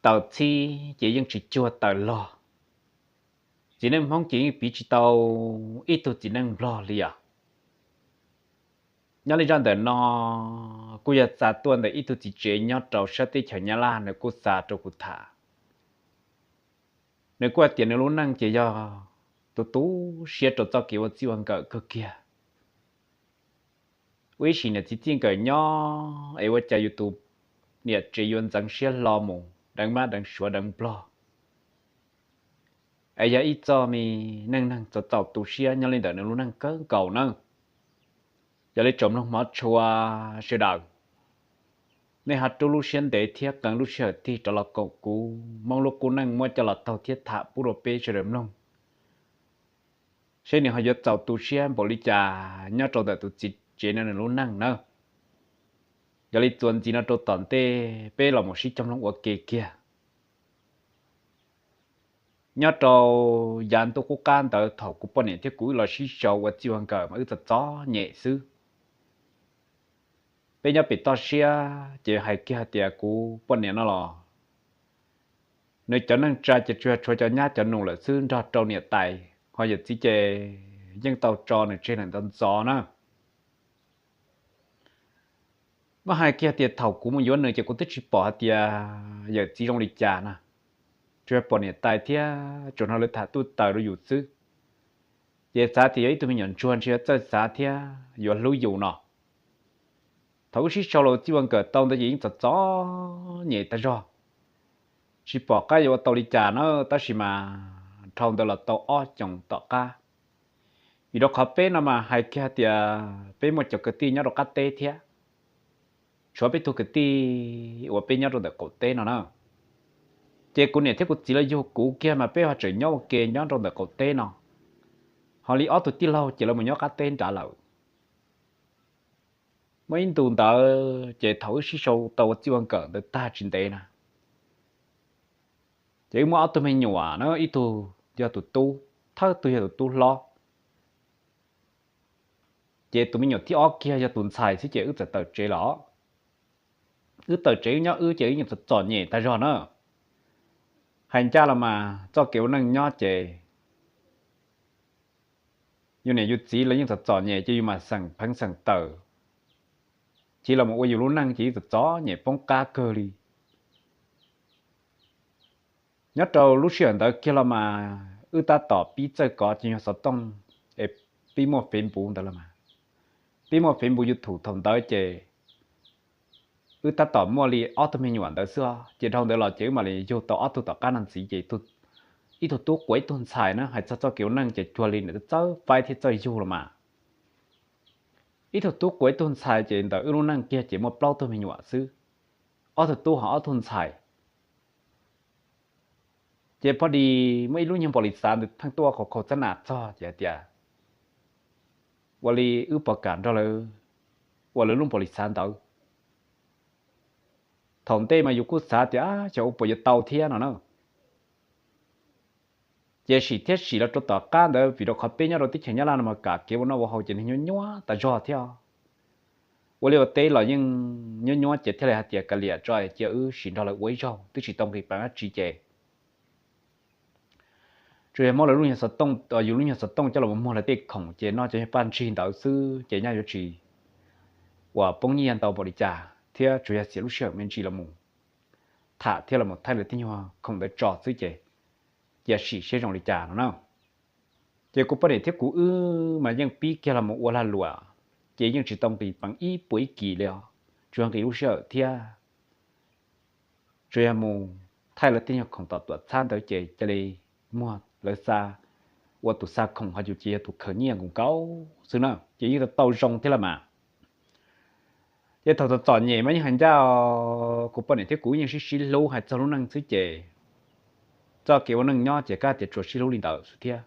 taws txhib ces yeej tsis cuag taws log. Txiv neej Hmoob ces yeej piv tsis tau ib tug txiv neej Nplog li os. Nyob li zaj ntawm no kuj yog txav tuaj ntawm ib tug txiv tsev nyob rau sab teb chaws Nyab Laj, nws kuj xa rau kuv tham. Nws kuj hais tias nws lub neej ces yog tu tu siab rau txoj kev ua txij ua nkawm kawg kiag. Ua ib sim niam txiv txij nkawm nyob es ua cas yus tus niam tsev yuav ntxeev siab hlo mus deev mab deev suav deev nplog, es yog ib txoj me neej neeg txaus txaus tu siab nyob li ntawm nws lub neej kawg nkaus na. Yog li tsoom mloog hmov tshua sawv daws, nej ho rub lub siab ntev thiab qee lub sij hawm tig rov los koom kuv Hmoob lub qub neej muab coj los taug thiab tham pub rau peb sawv daws mloog, seb nws ho yuav txaus tu siab npaum li cas nyob rau ntawm tus txiv tsev no nws lub neej na. Yog li txuas ntxiv no rau tom ntej peb los mus sib cog mloog ua ke kiag. Nyob rau yav ntuj qub qab ntawd thaum kuv poj niam thiab kuv wb los sib sau ua txij ua nkawm mas wb txom txom nyem xwb. Peb nyob pem toj siab ces hais kiag hais tias kuv poj niam no los nws cov neej tsa ces tsuas tshuav cov nyab cov nus lawm xwb, nrog rau niam tais ho yawm txiv ces yeej tau tso nws tseg lawm ntxov ntxov na. Muab hais kiag tias thaum kuv mus yuav nws ces kuv twb tsis pom hais tias yawm txiv zoo li cas na, tsuas pom niam tais thiab tsuas hnov lawv tham tuj taws rau yus xwb. Ces xav tias yog ib tug me nyuam ntsuag ntshe yuav txawj xav thiab yuav hlub yus no. Thaum wb sib sau los txij ua nkawm tau ntawd ces yeej txom txom nyem tag zog, tsis pom qab yuav ua tau li cas na, tab sis mas dhau ntawd los tau ob xyoos tom qab. Vim rau qhov peb no mas hais kiag tias peb muaj cov kwv tij nyob rau qab teb thiab, tshuav peb tug kwv tij uas peb nyob rau ntawm qaum teb no na. Ces kuv niam thiab kuv txiv lawv yug kuv kiag mas peb ho tseem nyob ua ke nyob rau ntawm qaum teb no, ho li ob tug tij laug ces lawv mus nyob qab teb nrad lawm. Muaj ib ntus ntawd ces thaum wb sib sau tau ua txij ua nkawm ntawd tag tsis ntev na, ces wb muaj ob tug me nyuam na, ib tug yog tus tub, thawj tug yog tus tub hlob. Ces tus me nyuam thib ob kiag yog tus ntxhais xwb ces wb txawm tawm tsev los. Wb tawm tsev wb nyob wb ces wb yeej txom txom nyem tag zog na. Hais ncaj los mas txoj kev ua neej nyob ces yus niam yus txiv los yeej txom txom nyem ces yus mam xeem pheev xeem tawm, cia los mus ua yus lub neej ces yeej txom txom nyem poob qab kawg li. Nyob rau lub sij hawm ntawd kiag los mas wb tab tom pib txawj kov cov nyuag xov tooj es pib muaj Facebook ntawd los mas, pib muaj Facebook YouTube thaum ntawd ces wb tab tom muaj li ob tug me nyuam ntawd xwb os. Ces dhau ntawd los ces wb mam li yug tau ob tug tom qab no ntxiv ces ib tug tub quav ib tug ntxhais na. Hais txog txoj kev ua neej ces cuag li nws txawj faib thiab txawj yug los mas. Ib tug tub quav ib tug ntxhais ces ntawm wb lub neej kiag ces muaj plaub tug me nyuam xwb, ob tug tub ho ob tug ntxhais. Ces pho di muaj ib lub nyuag npaum li xav ntawd pheej tuaj khaus khaus txab nas txog ces hais tias ua li wb puas kam nrog lawv ua lawv lub npaum li xav ntawd. Thaum ntej mas yus kuj xav tias xyov ua puas yuav tau thiab no na. Ces sim thiab sim los rau tom qab ntawd vim rau qhov peb nyob rau teb chaws Nyab Laj no mas kam kev ua noj ua haus ces neeg nyuaj nyuaj tas zog thiab. Ua liaj ua teb los yeej nyuaj nyuaj ces thiaj li hais tias kav liam tso cia wb sim nrog lawv ua ib zaug twb tsis tau nqis peev dab tsi ces tsuas yog muab lawv lub nyuag xov tooj, yus lub nyuag xov tooj coj los muag lawv tej khoom ces noj cov nyuag paj ntsig ntawd xwb ces nyaj yuav tsis uas poob nyiaj ntau npaum li cas thiab tsuas yog xiam lub sij hawm me ntsis los mus tham thiab los mus thaij lawv tej nyuag khoom ntawd tso xwb ces cia sim seb zoo li cas no na. Ces kuv poj niam thiab kuv wb mas yeej pib kiag los mus ua lag luam, ces yeej tsis tau nqis peev ib puas ib kis li os, tsuas nqis lub sij hawm thiab tsuas yog mus thaij lawv tej nyuag khoom tom tuam txhab ntawd ces cia li muag lawv xa, ua tus xa khoom ho yus ces yog tus khaws nyiaj nkaus nkaus xwb na ces yeej tau zoo thiab los mas. Ces thaum txom txom nyem mas yeej hais ncaj, kuv poj niam thiab kuv yeej sib sib hlub hais txog lub neej xwb ces txoj kev ua neej nyob ces kab tias tsuas sib hlub li ntawd xwb thiab.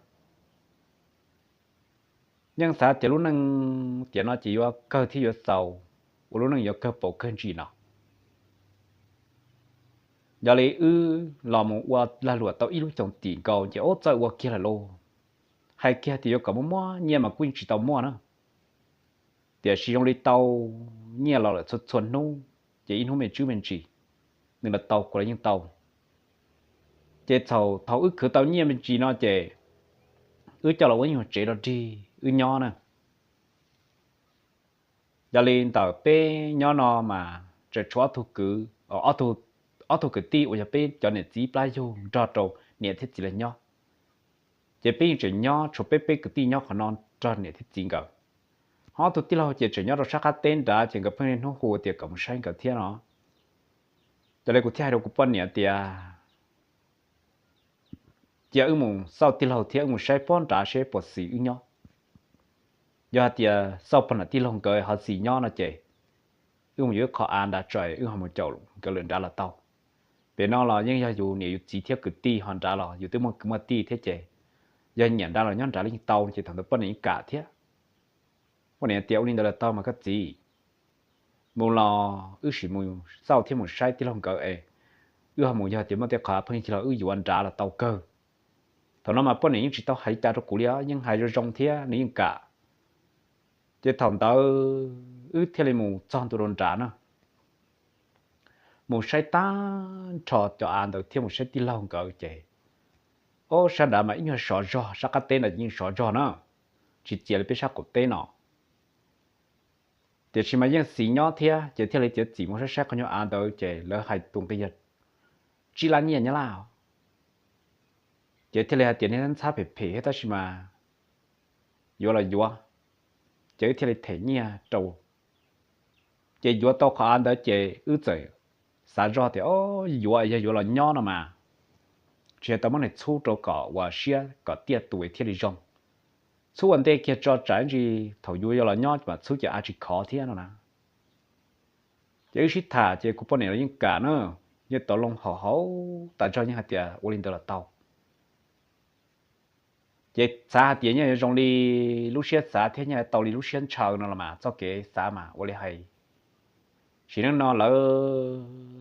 Yeej xav tias lub neej tiam no ces yuav kawg thiab yuav xaus, ua lub neej yuav kawg paus kawg ntsis no. Yog li wb los mus ua lag luam tau ib lub xyoos tim nkaus ces ub txawj ua kiag lawm lauj. Hais kiag tias yuav kom muaj muaj nyiaj mas kuj yeej tsis tau muaj na. Tiam sis zoo li tau nyiaj los lawm txhua txhua hnub, ces ib hnub me tswb me ntsis, nws los tau kuv los yeej tau. Ces thaum thaum wb khwv tau nyiaj me ntsis no ces wb coj los ua ib nyuag tsev rau dig wb nyob na. Yog li ntawm peb nyob no mas tseem tshuav ob tug kwv, ob tug kwv tij uas yog peb cov niam txiv plab yug nrog rau niam thiab txiv lawv nyob. Ces peb yeej tseem nyob tshuav peb peb kwv tij nyob qhov no nrog niam thiab txiv nkawd. Ho ob tug tij laug ces tseem nyob rau sab qab teb nrad ces nkawd pheej niaj hnub hu tias kom mus saib nkawd thiab no. Yog li kuv thiaj hais rau kuv poj niam tias cia wb mus xauj tij laug thiab wb mus saib pob nrad seb puas xis wb nyob. Yog hais tias xauj pog niam tij laug nkawd ho xis nyob no ces wb mus yuav ib qho av nrad tso wb ho mus caum nkawd lawm nrad los tau. Pem no los yeej yog yus niam yus txiv thiab kwv tij ho nrad los yus twb muaj kwv muaj tij thiab ces yog nyiam nrad los nyob nrad los yeej tau ces thaum ntawd poj niam yeej kam thiab. Poj niam tias ua li ntawd los tau mas koj txiv, mus los wb sim mus xauj thiab mus saib tij laug nkawd es wb ho mus, yog tias muaj tej qhov pheej yig los wb yuav nrad los tau kawg. Thaum no mas poj niam yeej tsis tau hais li cas rau kuv li os, yeej hais zoo zoo thiab nws yeej kam. Ces thaum ntawd wb thiaj li mus txog ntua rau nrad na, mus saib tag nrho cov av ntawd thiab mus saib tij laug nkawd ces, o, sab nrad mas ib nyuag sov zog, sab qab teb nrad ces yeej sov zog na, tsis txias li peb sab qaum teb no. Tiam sis mas yeej xis nyob thiab ces thiaj li txiav txim mus saib saib qhov nyuag av ntawd ces lawv hais tus nqi yog tsib lab nyiaj Nyab Laj. Ces thiaj li hais tias niag ntxhab phem phem thiab tab sis mas yuav los yuav, ces wb thiaj li them nyiaj rau. Ces yuav tau qhov av ntawd ces wb txawm xav zoj tias, o, yuav yog yuav los nyob no mas tsis yog tau muab neeg txhub rau kom ua siab kom tiaj tus thiaj li zoo. Txhub ua ntej kiag tso tsam ntsis thaum yuav yuav los nyob mas txhub ces av tsis khov thiab no na. Ces wb sib tham ces kuv poj niam los yeej kam na, yeej tau loo haum haum tas zog yeej hais tias ua li ntawd los tau. Ces xav hais tias nyob yuav zoo li lub siab xav thiab nyob tau li lub siab ntshaw no los mas txoj kev xav mas ua li hais, sim neej no lawv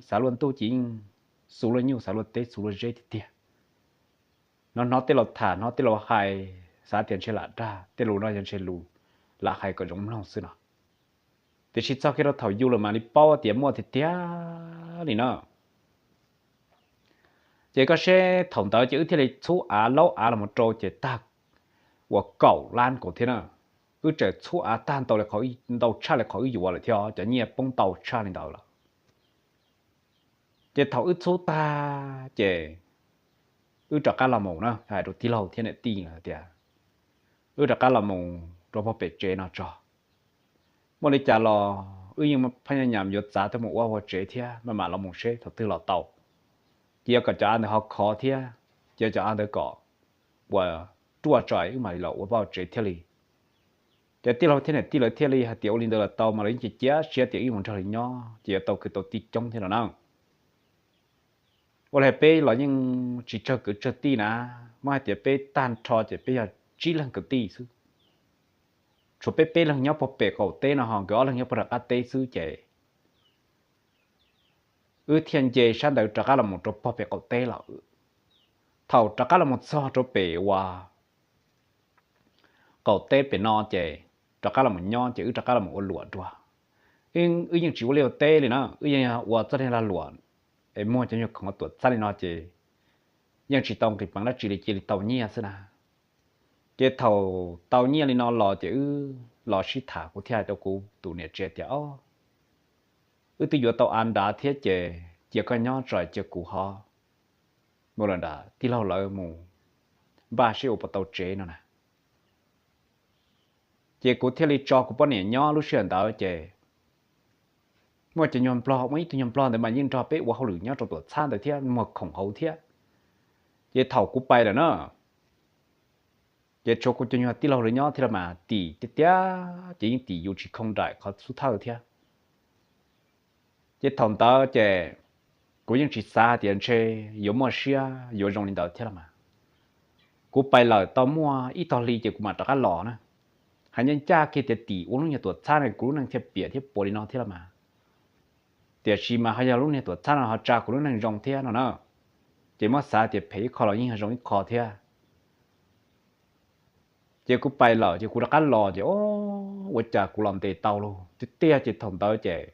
xav luaj ntuj ces yeej xu luaj nyuj, xav luaj teb xu luaj zeb tiag tiag. No hnov tej laus tham, hnov tej laus hais, xav tias ntshe lam dag, tej lus no yog ntshe lus lam hais kom zoo mloog xwb no. Tiam sis txog kiag rau thaum yus lawm mam li paub tias muaj tiag tiag li na. Ces koj seb thaum ntawd ces wb thiaj li txhub av laub av los rau ces tag uas kaum lab kaum thiab na. Wb tseem txhub av tag ntau li, ntau tshaj li qhov wb yuav lawm thiab, cov nyiaj poob ntau tshaj li ntawd lawm. Ces thaum wb txhub tag ces wb rov qab los mus na, hais rau tij laug thiab niam tij tias wb rov qab los mus rau pog pem tsev no tso. Muaj li cas los wb yeej phaj nyaj nyam yuav txav tuaj mus ua pog tsev thiab, maj mam los mus seb thaum twg los tau. Ces yuav kom cov av ntawd ho khov thiab, ces cov av ntawd kom uas ruaj tso wb mam li los ua pog tsev thiaj li. Ces tij laug thiab niam tij lawv thiaj li hais tias ua li ntawd los tau mas lawv yeej cia siab tias wb mus nrog lawv nyob ces yuav tau kwv tau tij coob thiab no na. Ua li peb los yeej tsis tsawg kwv tsawg tij na, muab hais tias peb tag nrho ces peb yog tsib leeg kwv tij xwb. Tshuav peb peb leeg nyob pog pem qaum teb no ho nkawd ob leeg nyob pog nram qab teb xwb ces wb thiaj nce sab ntawd rov qab los mus rau pog pem qaum teb lawm. Thaum rov qab los mus txog rau pem uas qaum teb pem no ces rov qab los mus nyob ces wb rov qab los mus ua luam dua. Wb yeej tsis ua liaj ua teb li na, wb yeej ua txoj niag lag luam es muag cov nyuag khoom tuam txhab li no ces yeej tsis tau nqis peev dab tsi li, cia li tau nyiaj xwb na. Ces thaum tau nyiaj li no los ces wb los sib tham, kuv thiaj hais rau kuv tus niam tsev tias, o, wb twb yuav tau av nrad thiab ces cia koj nyob tso, cia kuv ho mus lawm nram tij laug lawv mus npaj seb ua puas tau tsev no na. Ces kuv thiaj li tso kuv poj niam nyob lub sij hawm ntawd ces muaj cov nyuag nplog, muaj ib tug nyuag nplog ntawd mas yeej nrog peb ua hauj lwm nyob rau tuam txhab ntawd thiab, muag khoom hauv thiab. Ces thaum kuv pais lawm na, ces tshuav kuv cov nyuag tij laug lawv nyob thiab los mas tim tiag tiag ces yeej tim yus tsis khoom nraim qhov xub thawj thiab. Ces thaum ntawd ces kuv yeej tsis xav tias ntshe yuav muaj siab yuav zoo li ntawd thiab los mas. Kuv pais lawm tau muaj ib tog hli ces kuv mam rov qab los na. Hais ncaj ncaj kiag tias tim ua lub nyuag tuam txhab ne kuv lub neej thiaj piam thiab puas li no thiab los mas. Tiam sis mas ho yog lub niag tuam txhab no ho tsa kuv lub neej zoo thiab no na. Ces muab xav tias phem ib qho los yeej yog zoo ib qho thiab. Ces kuv pais lawm ces kuv rov qab los ces, o, ua cas kuv los ntes tau lauj. Tiag tiag ces thaum ntawd ces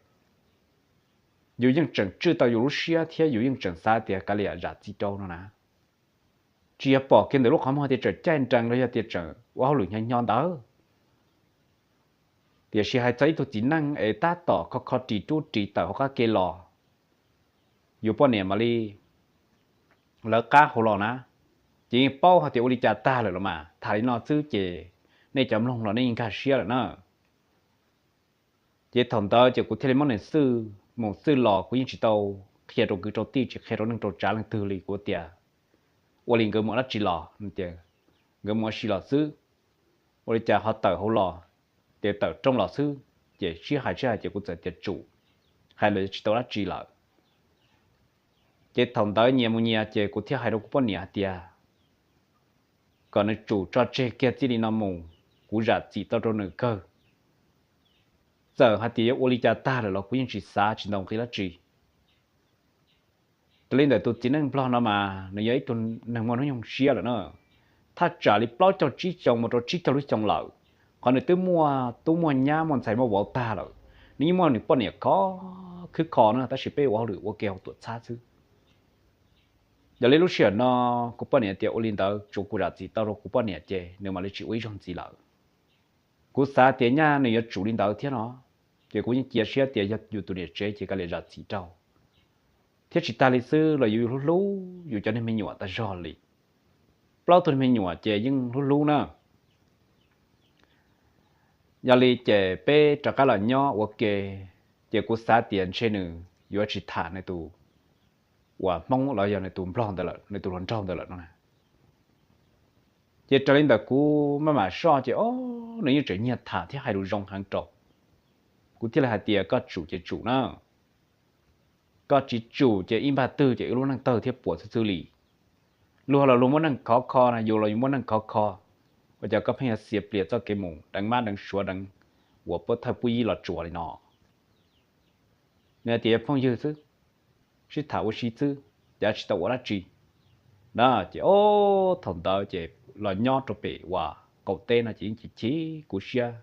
yus yeej tseem tswj tau yus lub siab thiab yus yeej tseem xav tias kav liam zam txim rau no na. tsis yog pom kiag ntawm lub qhov muag tias tseem caij nrees los yog tias tseem ua hauj lwm hnyo hnyo ntawd, tiam sis hais txog ib tug txiv neej es tab tom kho kho ris rub ris tawm hauv qab ke los, yus poj niam mam li lawv qab hauv los na, ces yeej paub hais tias ua li cas tag lawm los mas. Tham li no xwb ces nej cov mloog los nej yeej nkag siab lawm na. Ces thaum ntawd ces kuv thiaj li muab nws xwj mus xwj los, kuv yeej tsis tau qhia rau kwv rau tij, tsis qhia rau neej rau tsav leej twg li. Kuv tias ua li nkawd mus dab tsi los, tias nkawd mus ua si los xwb, ua li cas ho tawm hauv los, tias tawm rooj los xwb, ces sib hais sib hais ces kuv txawm tias tsum, hais los tsis tau dab tsi lawm. Ces thaum ntawd nyias mus nyias ces kuv thiaj hais rau kuv poj niam hais tias kom nws tsum tso tseg kiag txij li no mus, kuv zam txim tau rau nws kawg. Txawm hais tias yuav ua li cas tag lawm los kuv yeej tsis xav tsis ntaus nqi dab tsi. Raws li ntawm tus txiv neej nplog no mas nws yog ib tug neeg muaj hnub nyoog siab lawm na, thaj tsam li plaub caug tsib xyoos mus rau tsib caug lub xyoo lawm. Qhov nws twb muaj tub muaj nyab muaj ntxhais muaj vauv tag lawm, nws yeej muaj nws poj niam khov khwb kho na, tab sis peb ua hauj lwm ua ke hauv tuam txhab xwb. Yog li lub sij hawm no kuv poj niam tias ua li ntawd tsuav kuv zam txim tau rau kuv poj niam ces nws mam li tsis ua ib zaug ntxiv lawm. Kuv xav tias nyaj nws yuav tsum li ntawd thiab no, ces kuv yeej cia siab tias yog yus tus niam tsev ces kav liam zam txim rau, thiab tsis tag li xwb los yus hlub hlub yus cov niag me nyuam tag zog li. Plaub tug niag me nyuam ces yeej hlub hlub na. Yog li ces peb rov qab los nyob ua ke, ces kuv xav tias ntshe nws yuav tsis tham nws tus uas Hmoob los yog nws tus nplog ntawd lawm, nws tus hluas nraug ntawd lawm no na. Ces raws li ntawm kuv maj mam soj ces o, nws yeej tseem nyiag tham thiab hais lus zoo heev rau. Kuv thiaj li hais tias koj tsum ces tsum na, koj tsis tsum ces ib npaj twg ces wb lub neej tawg thiab puas xwb xwb li. Luag los luag muaj neej khov kho na, yus los yus muaj neej khov kho, ua cas koj pheej yuav xiav plias txoj kev mus deev mab deev suav deev uas pub thawj pub yib los tsuas li no? Nws hais tias yog phooj ywg xwb, sib tham ua si xwb, cav tsis tau ua dab tsi na. Ces o, thaum ntawd ces los nyob rau pem uas qaum teb no ces yeej chim chim kuv siab.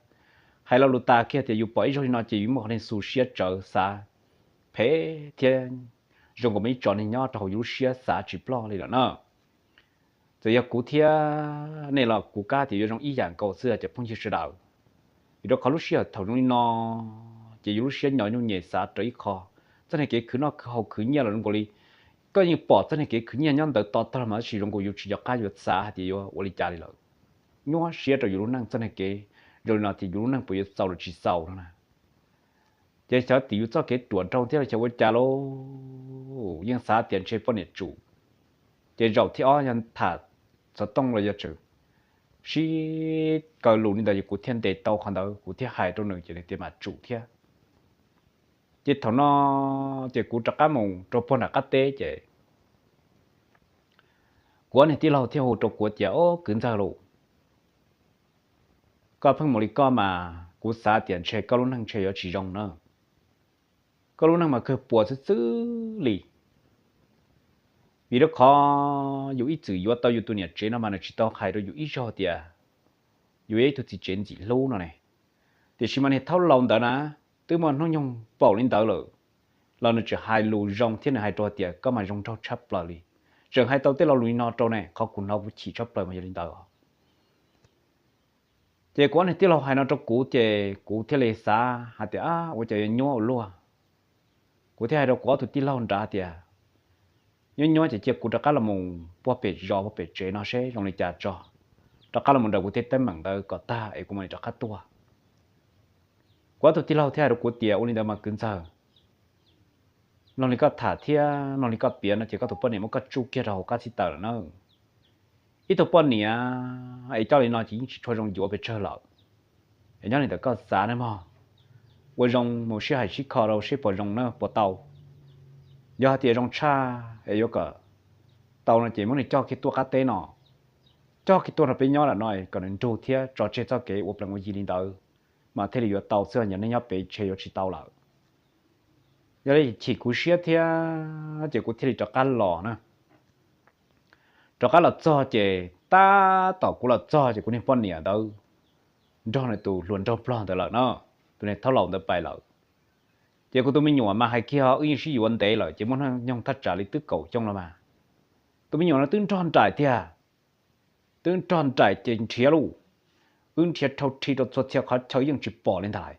Hais lo lus tas kiag tias yus pom ib zaug li no ces yus muaj qhov niag xu siab tsawv xav phem thiab zoo nkaus muaj ib tso neeg nyob rau hauv yus lub siab xav tsis ploj li lawm na. Txawm yog kuv thiab nej los kuv kam tias yuav zoo ib yam nkaus xwb cov phooj ywg sawv daws. Vim rau qhov lub sij hawm thaum zoo li no ces yus lub siab nyo nyuj nyem xav rau ib qho. Txoj niag kev khwv noj khwv haus khwv nyiaj los zoo nkaus li koj yeej pom txoj niag kev khwv nyiaj nyob ntawd to tag los mas tab sis zoo nkaus yus tsis nco qab yuav xav hais tias yuav ua li cas li lawm. Nyuaj siab rau yus lub neej txoj niag kev zoo li no tias yus lub neej puas yuav txaus los tsis txaus no na. Ces xyov tim yus txoj kev ruam nrau thiab los xyov ua cas lauj, yeej xav tias ntshe poj niam tsum. Ces zaum thib ob yog tham xov tooj los yog tseem sib kaw lus li ntawd ces kuv thiaj ntes tau qhov ntawd kuv thiaj hais rau nws ces nws tias mam tsum thiab. Ces thaum no ces kuv rov qab mus rau puag nram qab teb ces kuv ob niag tij laug thiaj hu rau kuv tias, Ob kwv ntxawg lauj, koj pheej mus li koj mas kuv xav tias ntshe koj lub neej ntshe yuav tsis zoo na. Koj lub neej mas kawg puas xwb xwb li. Vim rau qhov yus ib txwm yuav tau yus tus niam tsev no mas nws tsis tau hais rau yus ib zaug tias yus yog ib tug txiv tsev ntxim hlub no ne. Tiam sis mas niag thaub laus ntawd na, twb muaj hnub nyoog paum li ntawd lawm, los nws tseem hais lus zoo thiab nws hais rau tias koj mas zoo nraug tshaj plaws li. Tseem hais tau tej lo lus li no rau ne, qhov kuv hnov kuv chim tshaj plaws mas yog li ntawd. Ces kuv ob niag tij laug hais no rau kuv ces kuv thiaj li xav hais tias, Ab, ua cas yuav nyuab ua luaj? Kuv thiaj hais rau kuv ob tug tij laug nrad tias, Nyuab nyuab ces cia kuv rov qab los mus puag pem zos puag pem tsev no seb zoo li cas tso, rov qab los mus nram kuv tej teeb meem ntawd kom tag es kuv mam li rov qab tuaj. Kuv ob tug tij laug thiaj hais rau kuv tias, Ua li ntawd mas kwv ntxawg, mloog li koj tham thiab mloog li koj piav no ces koj tus poj niam muab koj tsuj kiag rau hauv qab txhib taws lawm na. Ib tug poj niam es coj li no ces yeej tsis tshua zoo yuav pes tsawg lawm. Es nyob li ntawd koj xav nawb mog, ua zoo mus sib hais sib kho rau seb puas zoo na puas tau. Yog hais tias zoo tshaj es yuav kom tau no ces muab nws coj kiag tuaj qab teb no, coj kiag tuaj rau peb nyob lawm no kom nws nrug thiab tso tseg txoj kev ua plees ua yi li ntawd, mas thiaj li yuav tau xwb, yog nej nyob pem ntshe yuav tsis tau lawm. Yog li chim kuv siab thiab ces kuv thiaj li rov qab los na. Rov qab los txog ces tab tom kuv los txog ces kuv niag poj niam ntawd nrog nws tus hluas nraug nplog ntawd lawm no, tus niag thaub laus ntawd pais lawm. Ces kuv tus me nyuam mas hais kiag wb yeej sib yuav ntev lawm ces muaj hnub nyoog thaj tsam li twb kaum xyoo los mas, tus me nyuam no twb nrog nraim tiag. twb nrog nraim ces nrhiav lauj, wb nrhiav rhau rhi rau txhua txhia qhov chaw yeej tsis pom li ntag.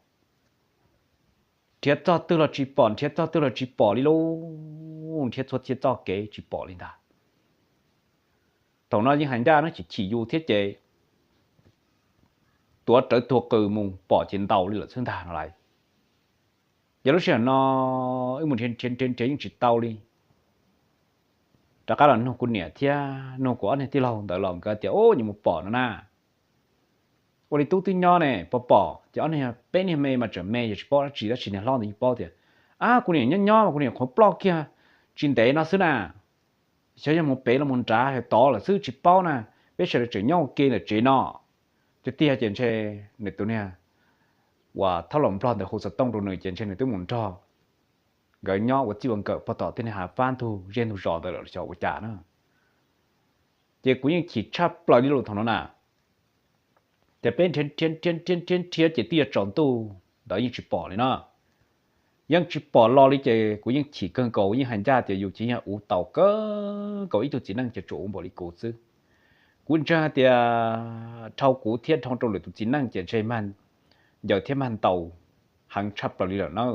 Nrhiav txog twg los tsis pom, nrhiav txog twg los tsis pom li lauj, nrhiav txhua txhia txoj kev tsis pom li ntag. Thaum no yeej hais ncaj no chim chim yus thiab ces tuav rawv tuag qws mus pom ces ntaus li lawm xwb ntag no lauj. Yog lub sij hawm no wb mus nrhiav nrhiav nrhiav yeej tsis tau li, rov qab los nug kuv niam thiab nug kuv ob niag tij laug ntawd los nkawd tias, Ub, yuav mus pom no na. Ua li tub twb nyob ne, pom pom ces ob niag peb niag me mas tseem me yog tsis paub dab tsi, tab sis niag hlob ntawd yeej paub tias, Ab, kuv niam nyob nyob mas kuv niam qhuav ploj kiag tsis ntev no xwb na. Xyov yog mus pem los mus nrad, tod lawm xwb tsis paub na. Peb sawv daws tseem nyob ua ke ntawm tsev no. Tiag tiag ces ntshe nws tus niag uas thab laus nplog ntawd hu xov tooj rau nws ces ntshe nws twb mus nrog nkawd nyob ua txij ua nkawm pog tom tej niag hav fab ntug zej ntug zos ntawd lawm xyov ua cas na. Ces kuv yeej chim tshaj plaws li lus thaum no na. Ces peb nrhiav nrhiav nrhiav nrhiav nrhiav ces twb yuav tsaus ntuj ntawd yeej tsis pom li no. Yeej tsis pom los li ces kuv yeej chim kawg nkaus, yeej hais ncaj tias yus ces yeej ua tau kawg nkaus ib tug txiv neej ces tsuas ua npaum li kuv xwb. Kuv ntseeg hais tias dhau kuv thiab dhau rau lwm tus txiv neej ces ntshe mag ncaws thiab mag ntaus heev tshaj plaws li lawm na.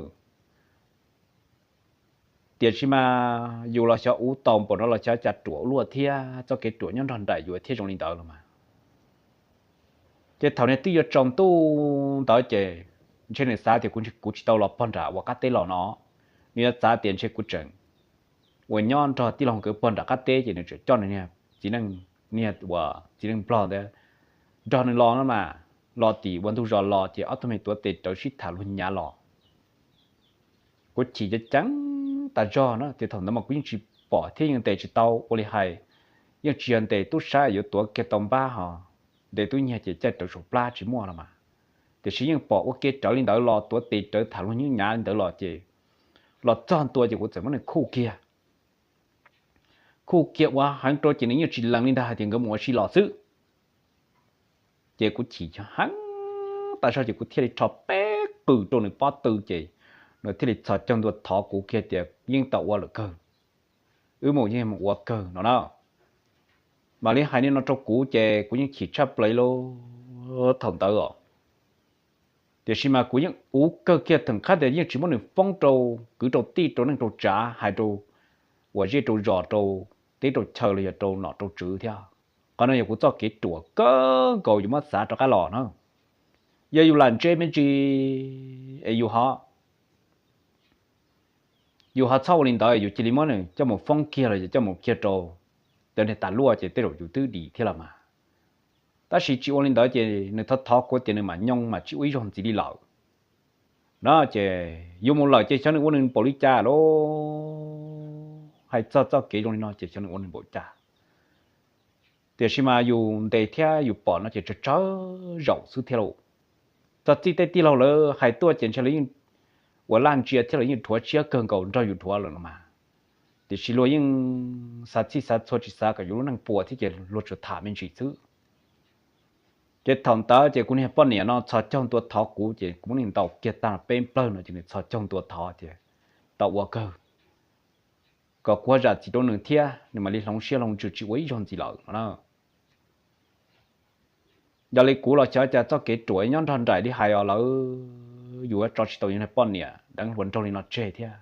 Tiam sis mas yus los xyov ua tau npaum no los xyov cas ruam ua luaj thiab txoj kev ruam nyob nrog nraim yus thiab zoo li ntawd los mas. Ces thaum niag twb yuav tsaus ntuj ntawd ces ntshe nws xav tias kuv tsis tau los pog nram uas qab teb los no, nws yuav xav tias ntshe kuv tseem uas nyob nrog tij laug nkawd pog nram qab teb ces nws tseem coj nws niag txiv neej, niag uas txiv neej nplog ntawd nrog nws los no mas, los tim ua ntug zos los ces ob tug me tuav tes rawv sib tham luag nyav los. Kuv chim ceev ceev tas zog na, ces thaum ntawd mas kuv yeej tsis pom thiab yeej ntes tsis tau ua li hais, yeej tsis yog ntes tub sab yuav tuav kiag tau npab ho ntes tub nyiag ces caij rawv saum plab tsis muaj los mas. Tiam sis yeej pom ua ke rawv li ntawd los tuav tes rawv tham luag nyav li ntawd los ces los txog ntua ces kuv txawm muab nws khuj kiag. Khuj kiag ua heev rau ces nws yeej tsis lees li ntag hais tias nkawd mus ua si los xwb. Ces kuv chim heev tas zog ces kuv thiaj li rho peb qws rau nws pob tw ces nws thiaj li txhos caug ntua thov kuv kiag tias yeej tau ua lawm kawg, wb mus yeej mus ua kawg no na. Mam li hais li no rau kuv ces kuv yeej chim tshaj plaws li thaum ntawd os. Tiam sis mas kuv yeej ua kawg kiag theem qhab tias yeej tsis muab nws foob rau kwv rau tij rau neej rau tsav hais rau uas zej rau zos rau teb rau chaw los yog rau nom rau tswv thiab. Qhov no yog kuv txoj kev ruam kawg nkaus yus muab xav rov qab los na. Yog yus lam ntse me ntsis es yus ho yus ho txhob ua li ntawd, yus cia li muab nws coj mus foob kiag los yog coj mus kiag rau cov niag tas luaj ces tej zaum yus twb dim thiab los mas. Tab sis tsis ua li ntawd ces nws thov thov kuv tias nws mam nyooj mas tsis ua ib zaug ntxiv li lawm no ces yus mus lawm ces xyov nws ua nws npaum li cas lauj. Hais txog txoj kev zoo li no ces xyov nws ua nws npaum cas. Tiam sis mas yus ntes thiab yus pom no ces tsawg tsawg zaum xwb thiab lauj. Txog txij tej tij laug lawv hais tuaj ces ntshe lawv yeej ua laj ntsia thiab lawv yeej dhuav siab kawg nkaus nrog yus dhuav lawm no mas. Tiam sis luag yeej xav txhij xav txhua tsis xav kom yus lub neej puas thiab ces luag tsuas tham me ntsis xwb. Ces thaum ntawd ces kuv niag poj niam no txhos caug ntua thov kuv ces kuv muab nws ntaus kiag tag peb plawg no ces nws txhos caug ntua thov tias tau ua kawg, kom kuv ho zam txim rau nws thiab nws mam li hloov siab hloov ntsws tsis ua ib zaug ntxiv lawm no na. Yog li kuv los xyov cas txoj kev ruam nyob nrog nraim li hais os lawv, yus yuav tso tsis tau yus niag poj niam deev hluas nraug li no tseg thiab.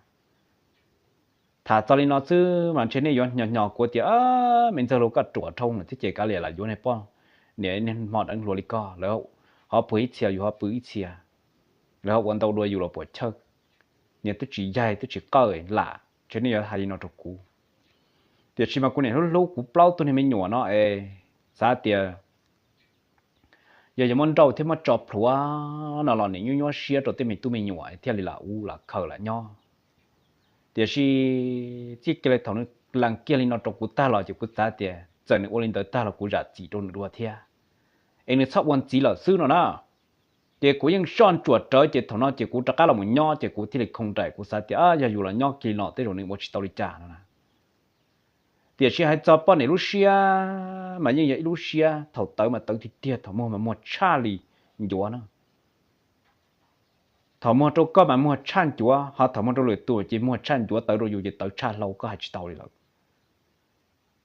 Tham txog li no xwb mas ntshe nej yuav hnyo hnyo kuv tias, Me ntxawg laus, koj ruam dhau lawm thiab ces kav liam lam yuav niag poj niam niag hmo deev hluas li koj, lawv ho pw ib txhia yus ho pw ib txhia, lawv ho ua ntau dua yus los puas chawj, niag twb tsis yaig twb tsis qawj lam, ntshe nej yuav hais li no rau kuv. Tiam sis mas kuv niam hlub hlub kuv plaub tug niag me nyuam no es xav tias yog yuav muab nrauj thiab muab tso plhuav no los nim nyuaj nyuaj siab rau tej me tub me nyuam thiaj li lam ub lam khaws lam nyob. Tiam sis txij kiag li thaum nws lees kiag li no rau kuv tag los ces kuv xav tias txawm nws ua li ntawd tag los kuv zam txim rau nws dua thiab, es nws txhob ua ntxiv lawm xwb no na. Ces kuv yeej soj ntsuam rawv ces thaum no ces kuv rov qab los mus nyob ces kuv thiaj li khoo nraim, kuv xav tias yog yus los nyob kiag li no tej zaum nws ua tsis tau li cas no na. Tiam sis hais txog poj niam lub siab mas yeej yog ib lub siab thaum tawv mas tawv tiag tiag, thaum muag mas muag tshaj li ncuav na. Thaum muag rau koj mas muag tshaj ncuav, ho thaum muag rau lwm tus ces muag tshaj ncuav, tawv rau yus ces tawv tshaj hlau koj hais tsis tau li lawm.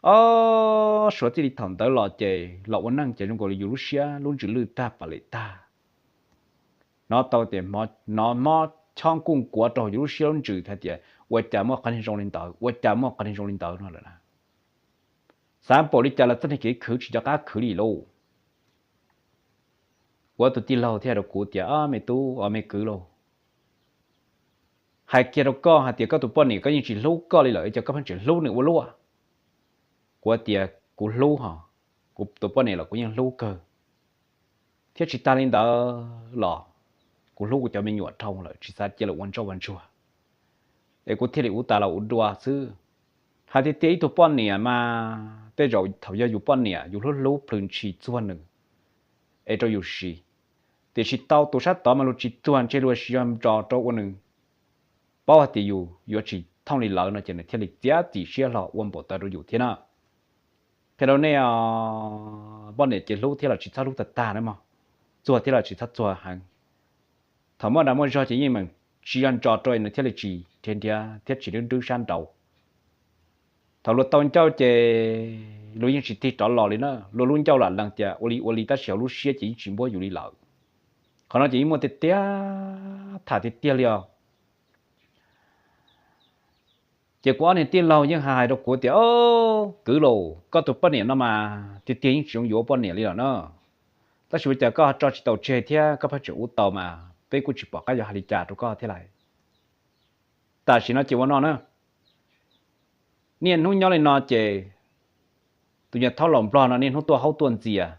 Ob, suav txij li thaum ntawd los ces los ua neej ces zoo nkaus li yus lub siab lub ntsws lwj tag pam lem tag. Hnov tau tias hnov mob chob nkuj nkuav rau yus lub siab lub ntsws hais tias ua cas muaj qhov niag zoo li ntawd, ua cas muaj qhov niag zoo li ntawd no lawm na. Xav npaum li cas los txoj niag kev khwv tsis nco qab khwv li lauj. Kuv tus tij laug thiaj hais rau kuv tias, me tub, me kwv lauj, hais kiag rau koj hais tias koj tus poj niam koj yeej tsis hlub koj li lawm, cas koj pheej tseem hlub nws ua luaj? Kuv tias kuv hlub hos, kuv tus poj niam los kuv yeej hlub kawg, thiab tsis tas li ntawd los kuv hlub kuv cov me nyuam dhau lawm tsis xav cia lawv ua ntsoj ua ntsuag, es kuv thiaj li ua tas los ua dua xwb. Hais tiag tiag ib tug poj niam mas tej zaum thaum yog yus poj niam yus hlub hlub plhws ntshis txuag nws es rau yus siv, tiam sis tau tus sab tod mas luag tsis txuag ntshe luag siv zog nrog rau ua nws paub hais tias yus yuav tsis thooj li lawv no ces nws thiaj li txiav txim siab hlo ua npaum ntawd rau yus thiab na. Qhia rau nej, poj niam ces hlub thiab los tsis txhob hlub tag tag na mog, txuag thiab los tsis txhob txuag heev. Thaum muaj dag muaj zog ces yeej meem tsis yog ntso rau nws thiaj li tsis nrhiav nrhiav thiab tsis nrwb nrwb sab nraud. Thaum luag tau ncauj ces luag yeej tsis tig rov los li na, luag lub ncauj lam lees tias ua li ua li tab sis hauv lub siab ces yeej tsis npuab yus li lawm. Qhov no ces yeej muaj tiag tiag, tham tiag tiag li os. Ces kuv ob niag tij laug yeej hais rau kuv tias, kwv lauj, koj tus poj niam no mas tiag tiag yeej tsis zoo yuav ua poj niam li lawm na, tab sis ua cas koj tso tsis tau tseg thiab koj pheej tseem ua tau mas peb kuj tsis pom qab yuav hais li cas rau koj thiab lauj. Tam sim no ces ua no na, niaj hnub nyob li no ces tus nyuag thaub laus nplog no niaj hnub tuaj haub tuaj ntxias,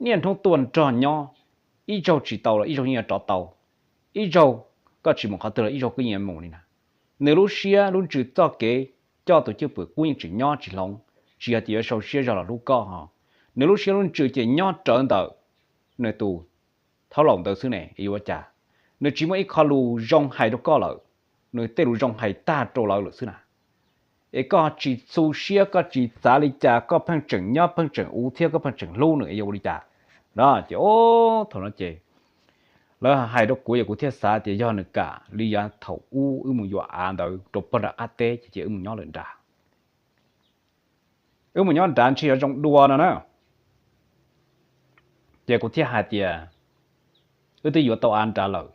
niaj hnub tuaj nrog nyob, ib zaug tsis tau los ib zaug yeej yuav rov tau, ib zaug koj tsis mus qhov twg los ib zaug koj yeej yuav mus li na. Nws lub siab lub ntsws txoj kev coj tus cwj pwm qub yeej tseem nyob tsis hloov, tsis yog tias yuav sau siab zog los hlub koj ho. Nws lub siab lub ntsws ces nyob rawv ntawm nws tus thaub laus ntawd xwb ne, yuav ua cas? Nws tsis muaj ib qho lus zoo hais rau koj lawm, nws tej lus zoo hais tag rau lawv lawm xwb na. Es koj tsis txhua siab, koj tsis xav li cas, koj pheej tseem nyob pheej tseem ua thiab koj pheej tseem hlub nws es yuav ua li cas? No ces thaum no ces lawv hais rau kuv es kuv thiaj xav tias yog nws kam li yav thaum ub wb mus yuav av ntawd rau pog nram qab teb ces cia wb mus nyob lawm nrad. Wb mus nyob nrad ntshe yuav zoo dua no na. Ces kuv thiaj hais tias wb twb yuav tau av nrad lawm,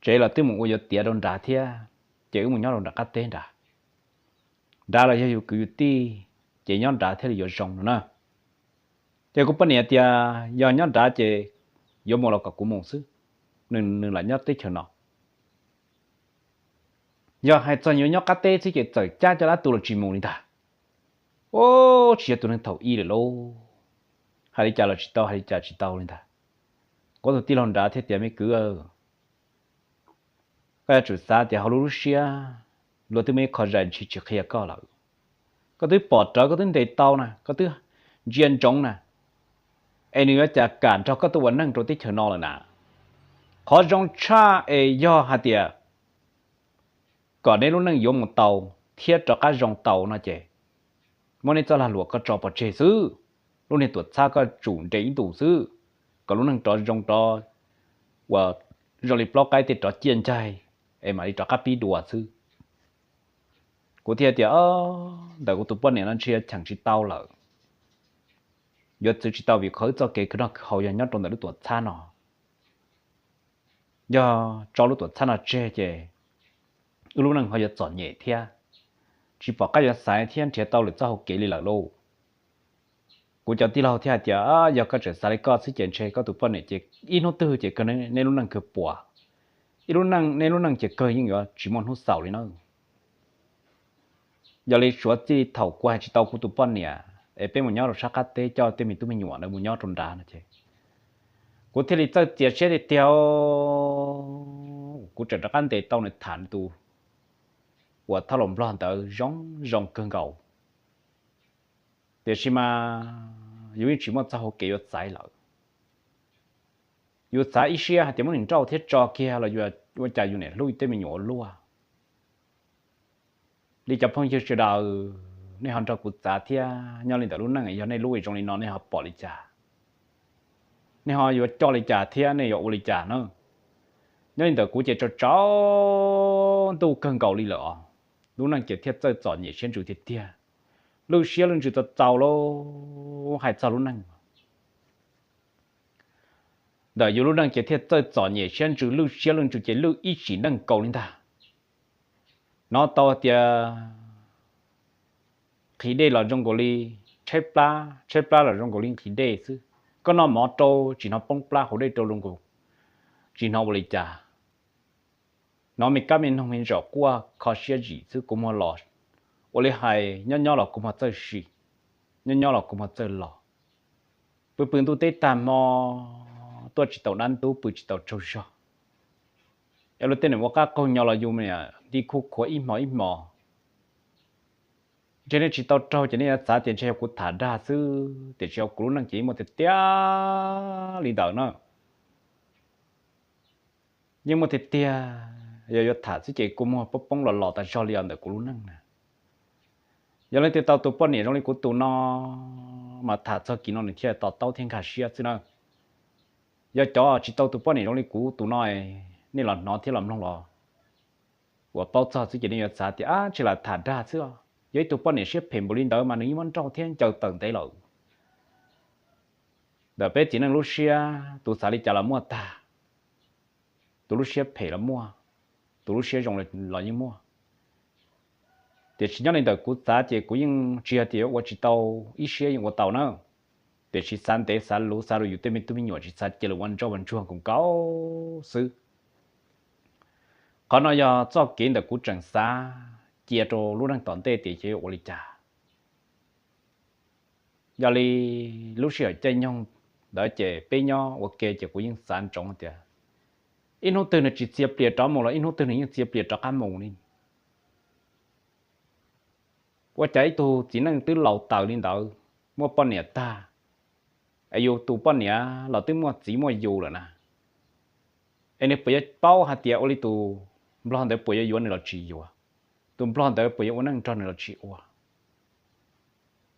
tsev los twb mus ua yuav tiav rau nrad thiab, ces wb mus nyob rau nram qab teb nrad. Nrad los yog yus kwv yus tij, ces nyob nrad thiaj li yuav zoo no na. Ces kuv poj niam tias yog nyob nrad ces yuav mus los kom kuv mus xwb, nws lam nyob teb chaws no. Yog hais txog yuav nyob qab teb xwb ces txawm cab coj dab tu los tsis mus li ntag. Ub, tsis yog tus neeg thaum ub lawm lauj, hais li cas los tsis tau, hais li cas tsis tau li ntag. Kuv tus tij laug nrad thiaj tias, me kwv, koj yuav tsum xav tias hauv lub lub siab luag twb muaj ib qho zais ntshis tsis qhia koj lawm. Koj twb pom rawv, koj twb ntes tau na, koj twb ntsia ntsoov na, es nws yuav cas kam nrog koj tuaj ua neej rau teb chaws no lawm na. Qhov zoo tshaj es yog hais tias kom neb lub neej yuav mus tau thiab rov qab zoo tau no ces muab neb txoj lag luam koj tso pov tseg xwb. Lub niag tuam txhab koj tsum nres ib ntus xwb, kom lub neej rov zoo rov uas zoo li plaub qaib tej rov ciaj ncaig es mam li rov qab pib dua xwb. Kuv thiaj tias, ntawm kuv tus poj niam no ntshe yuav cheem tsis tau lawm, yuav txwv tsis tau vim qhov wb txoj kev khwv noj khwv haus yog nyob rau ntawm lub tuam txhab no. Yog tso lub tuam txhab no tseg ces wb lub neej ho yuav txom nyem thiab, tsis pom qab yuav xaiv thiab nrhiav tau lwm txoj hau kev li lawm lauj. Kuv cov tij laug thiaj hais tias, yog koj tseem xav li koj xwb ces ntshe koj tus poj niam ces ib hnub twg ces kawg neb lub neej kawg puas, ib lub neej, neb lub neej ces kawg yeej yuav tsis muaj hnub xaus li na. Yog li suav txij thaum kuv hais tsis tau kuv tus poj niam es peb mus nyob rau sab qab teb coj tej me tub me nyuam ntawd mus nyob rau nrad no ces kuv thiaj li txawj txias siab tiag tiag. Kuv tseem rov qab ntes tau nws tham nws tus uas thab laus nplog ntawd zoo zoo kawg nkaus, tiam sis mas yus yeej tsis muaj txoj hau kev yuav xaiv lawm. Yus xav ib siab hais tias muab nws nrauj thiab tso kiag los ua cas yus niam hlub tej me nyuam ua luaj. Li cov phooj ywg sawv daws, nej ho nrog kuv xav thiab, nyob li ntawm lub neej yog nej lub zoo li no nej ho pom li cas? Nej ho yuav coj li cas thiab nej yuav ua li cas na? Nyob li ntawm kuv ces tsaus tsaus ntuj kawg nkaus li lawm os, lub neej ces thiaj txawj txom nyem siab ntsws tiag tiag. Lwj siab lwj ntsws txaus txaus lauj, hais txog lub neej ntawm yus lub neej ces thiaj txawj txom nyem siab ntsws, lwj siab lwj ntsws ces lwj ib sim neej kaus li ntag. Hnov tau tias nqhis dej los zoo nkaus li tshaib plab, tshaib plab los zoo nkaus li nqhis dej xwb. Koj noj mov rau tsis hnov poob plab, haus dej rau zoo nkaus tsis hnov ua li cas. Hnov me kab me noog me ntsaum quaj kho siab zim xwb, kua muag los, ua li hais nyob nyob los kua muag txawj sim, nyob nyob los kua muag txawj los. Pw pw ntuj teb tag hmo, tuaj tsis tau dab ntub, pw tsis tau tsaug zog. Es luag tej niam ua qab qaug nyo los yus niam nti khuj khuav ib hmo ib hmo. Ntshe nej tsis tau raug ces nej yuav xav tias ntshe yog kuv tham dag xwb, tiam sis yog kuv lub neej ces yeej muaj tiag tiag li ntawd na. Yeej muaj tiag tiag, yog yuav tham xwb ces kua muag poob poob los los tas zog li os ntawm kuv lub neej na. Yog leej twg tau tus poj niam zoo li kuv tus no mas tham txog kis no nws thiaj to taub thiab nkag siab xwb na. Yog cov tsis tau tus poj niam zoo li kuv tus no, nej los hnov thiab los mloog los uas paub txog xwb ces nej yuav xav tias ab tsis lam tham dag xwb, yog ib tug poj niam siab phem npaum li ntawd mas nws yeej muab nrauj thiab ncaws tawm ntev lawm. Ntawm peb txiv neej lub siab tus xav li cas los muaj tag, tus lub siab phem los muaj, tus lub siab zoo los yeej muaj. Tiam sis nyob li ntawm kuv xav ces kuv yeej tsis yog tias yuav ua tsis tau, ib siab yeej ua tau na. Tiam sis xav ntev xav luv xav rau yus tej me tub me nyuam tsis xav cia lawv ua ntsoj ua ntsuag nkaus nkaus xwb. Qhov no yog txoj kev ntawm kuv tseem xav cia rau lub neej tom ntej tias yuav ua li cas. Yog li lub sij hawm caij nyoog ntawd ces peb nyob ua ke ces kuv yeej xav ntsoov tias ib hnub twg nws tsis txia plias rov mus los ib hnub twg nws yeej txia plias rov qab mus li. Ua cas ib tug txiv neej twb laus taws li ntawd, muaj poj niam tag, es yus tus poj niam los twb muaj txiv muaj yus lawm na, es nws puas yuav paub hais tias ua li tus nplog ntawd puas yuav yuav nws los tsis yuav, tus nplog ntawd puas yuav ua neej nrog nws los tsis ua?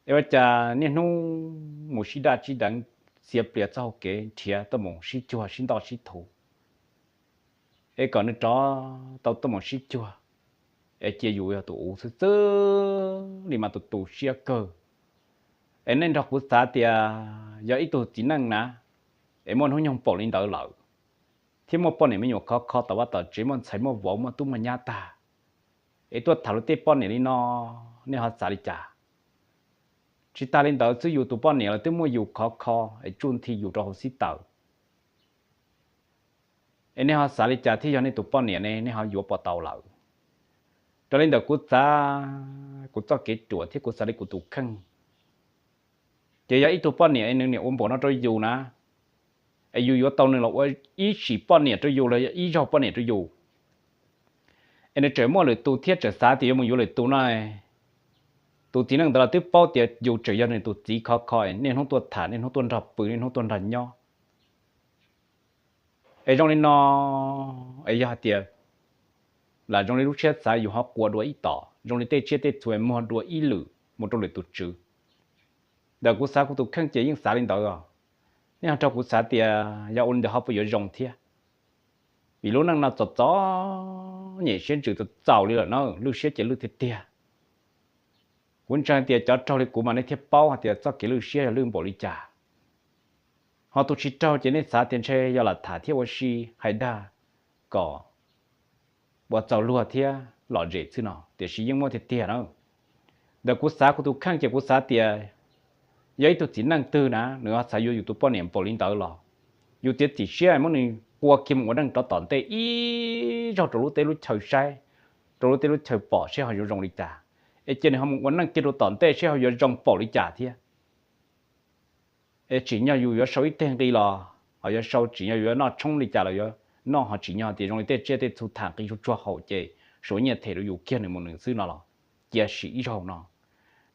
Es ua cas niaj hnub mus sib daj sib deev, txia plias txoj hau kev nrhiav tuaj mus sib cuag sib ntoj sib thuv, es kom nws rov tau tuaj mus sib cuag, es cia yus yog tus uv xwb xwb li mas tus tu siab kawg. Es nej nrog kuv xav tias yog ib tug txiv neej na, es muaj hnub nyoog npaum li ntawd lawm, thiab muaj poj niam me nyuam khov kho tom vaj tom tsev, muaj ntxhais muaj vauv muaj tub muaj nyab tag, es tuaj tham luag tej poj niam li no, nej ho xav li cas? Tsis tas li ntawd xwb, yus tus poj niam los twb muaj yus khov kho es tsuj nthi yus rau hauv xib taws. Es nej ho xav li cas thiab? Yog nej tus poj niam ne, nej ho yuav puas tau lawm? Raws li ntawm kuv xav, kuv txoj kev ruam thiab kuv xav li kuv tus kheej, ces yog ib tug poj niam es nws niam ua npaum no rau yus na, es yus yuav tau nws los ua ib sim poj niam rau yus los yog ib zaug poj niam rau yus, es nws tseem muaj lwm tus thiab tseem xav tias yuav mus yuav lwm tus no, tus txiv neej ntawd los twb paub tias yus tseem yog nws tus txiv khov kho, niaj hnub tuaj tham, niaj hnub tuaj nrog pw, niaj hnub tuaj nrog nyob. Es zoo li no, es yog hais tias lam zoo li lub siab xav yus ho quas dua ib tom, zoo li tej tsiaj tej txhu muag dua ib lwm mus rau lwm tus tswv. Ntawm kuv xav kuv tus kheej ces yeej xav li ntawd os. Nej ho nrog kuv xav tias yog ua li ntawd ho puas yuav zoo thiab? Vim lub neej no txom txom nyem siab ntsws txaus txaus li lawm na, lwj siab ces lwj tiag tiag. Kuv ntseeg tias cov raug li kuv mas nej thiaj paub hais tias txoj kev lwj siab yog lwj npaum li cas. Ho tus tsis raug ces nej xav tias ntshe yog lam tham thiab ua si hais dag kom ua txaus luag thiab lom zem xwb no, tiam sis yeej muaj tiag tiag na. Ntawm kuv xav kuv tus kheej ces kuv xav tias yog ib tug txiv neej twg na nws ho xav yuav yus tus poj niam npaum li ntawd los yus txiav txim siab muab nws qua kiag mus ua neej rov tom ntej ib zaug rau lub teb lub chaw saib, rau lub teb lub chaw pom seb ho yuav zoo li cas, es cia nws ho mus ua neej kiag rau tom ntej seb ho yuav zoo npaum li cas thiab. Es tsim nyog yus yuav sau ib teg nqi los ho yuav sau, tsim nyog yuav noj tshoob li cas los yuav noj, ho tsim nyog tias zoo li tej tsiaj tej txhu tham nqi tsuag tsuag haum ces suav nyiaj them rau yus kiag nws mus nws xwb no los cia sim ib zaug no.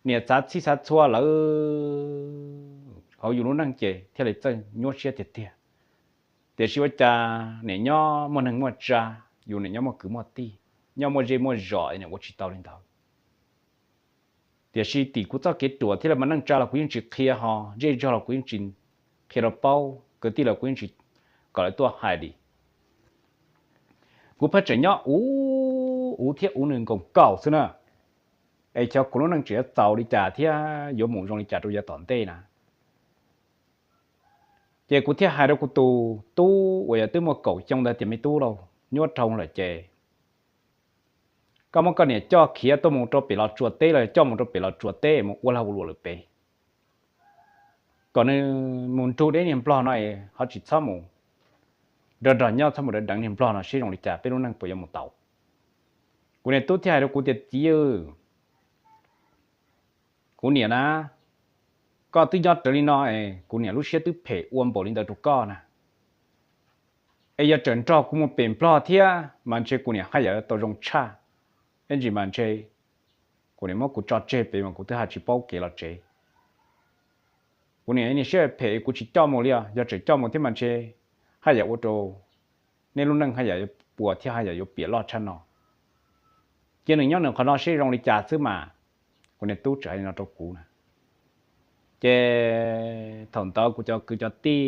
Niam xav txhij xav txhua lawm hauv yus lub neej ces thiaj li txawj nyuaj siab tiag tiag. Tiam sis ua cas niam nyob muaj neeg muaj tsa, yus niam nyob muaj kwv muaj tij, nyob muaj zej muaj zos es niam ua tsis tau li ntawd. Tiam sis tim kuv txoj kev ruam thiab li mas neej tsa los kuv yeej tsis qhia, ho zej zog los kuv yeej tsis qhia rau paub, kwv tij los kuv yeej tsis kom lawv tuaj hais li. Kuv pheej tseem nyob uv uv thiab uv nws nkaus nkaus xwb na. es xyov kuv lub neej tseem yuav txaus li cas thiab yuav mus zoo li cas rau yav tom ntej na. Ces kuv thiaj hais rau kuv tus tub uas yog twb muaj kaum xyoo ntawd tias, Me tub lauj, nyuaj dhau lawm ces koj muab koj niam coj khiav tuaj mus rau pem Los Tsuas teb los coj mus rau pem Los Tsuas teb mus ua lag ua luam lawm pem, kom nws mus nrug deb niag nplog no es ho tsis txhob mus nrog nrog nyob, txhob mus deev niag nplog no seb zoo li cas peb lub neej puas yuav mus tau. Kuv niam tub thiaj hais rau kuv tias, Txiv, kuv niam na, koj twb nyob raws li no es kuv niam lub siab twb phem ua npaum li ntawd rau koj na. Es yog tseem nrog kuv mus pem nplog thiab mas ntshe kuv niam haj yam tau zoo tshaj, ib ntsis mas ntshe kuv niam muab kuv tso tseg pem mas kuv twb haj tsis paub kev los tsev. Kuv niam niag siab phem kuv tsis coj mus li os, yog tseem coj mus thiab mas ntshe haj yam ua rau nej lub neej haj yam yuav puas thiab haj yam yuav piam loj tshaj no. Cia nws nyob nws qhov no seb zoo li cas xwb mas. Kuv niam tub tseem hais li no rau kuv na. Ces thaum ntawd kuv cov kwv cov tij,